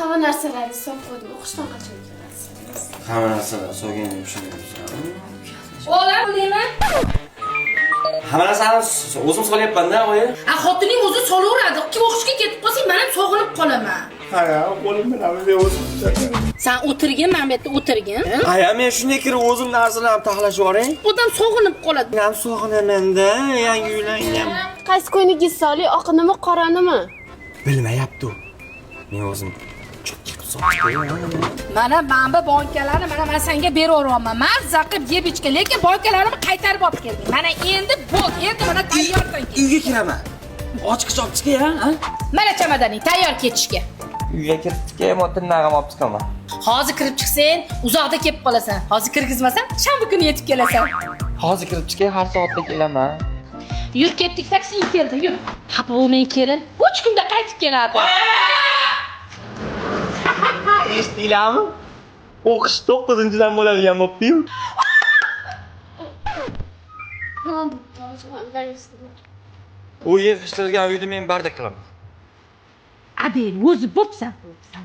Hamma narsalarni solib qo'ydim. O'qishdan qachon kelasiz? Hamma narsalar solgan shunday. O'g'lim, bo'laymi? Hamma narsani o'zim solyapman-da, oyi. A xotining o'zi solaveradi. Kim o'qishga ketib qolsang, men ham sog'inib qolaman. Ha, qo'lim bilan men o'zim. Sen o'tirgin, mana bu yerda o'tirgin. Aya, men shunday kirib o'zim narsalarni taxlashib yuboray. Odam sog'inib qoladi. Men ham sog'inaman-da, yangi uylangan. Qaysi ko'ynagingizni soling, oqinimi, qoranimi? Bilmayapti u. Men o'zim cho'kka qilib solib. Mana bu bonkalarni mana men senga beraveryapman. Mazza qilib yeb ichgin, lekin bonkalarimni qaytarib olib kelding. Mana endi bo'l, endi mana tayyorsan. Uyga kiraman. Ochqich olib chiqay, ha? Mana chamadaning tayyor ketishga. Uyga kirib chiqay, tirnog'im olib chiqaman. Hozir kirib chiqsang, uzoqda kelib qolasan. Hozir kirgizmasam, shanba kuni yetib kelasan. Hozir kirib chiqay, har soatda kelaman. Yur ketdik, taksing keldi, yur. Xafa bo'lmang kelin. 3 kunda qaytib keladi. Eshitdinglarmi? O'qish 9-dan bo'ladigan bo'pti-yu. U yig'ishtirilgan uyni men bardak qilaman. Adel, o'zi bo'psan. Bo'psan.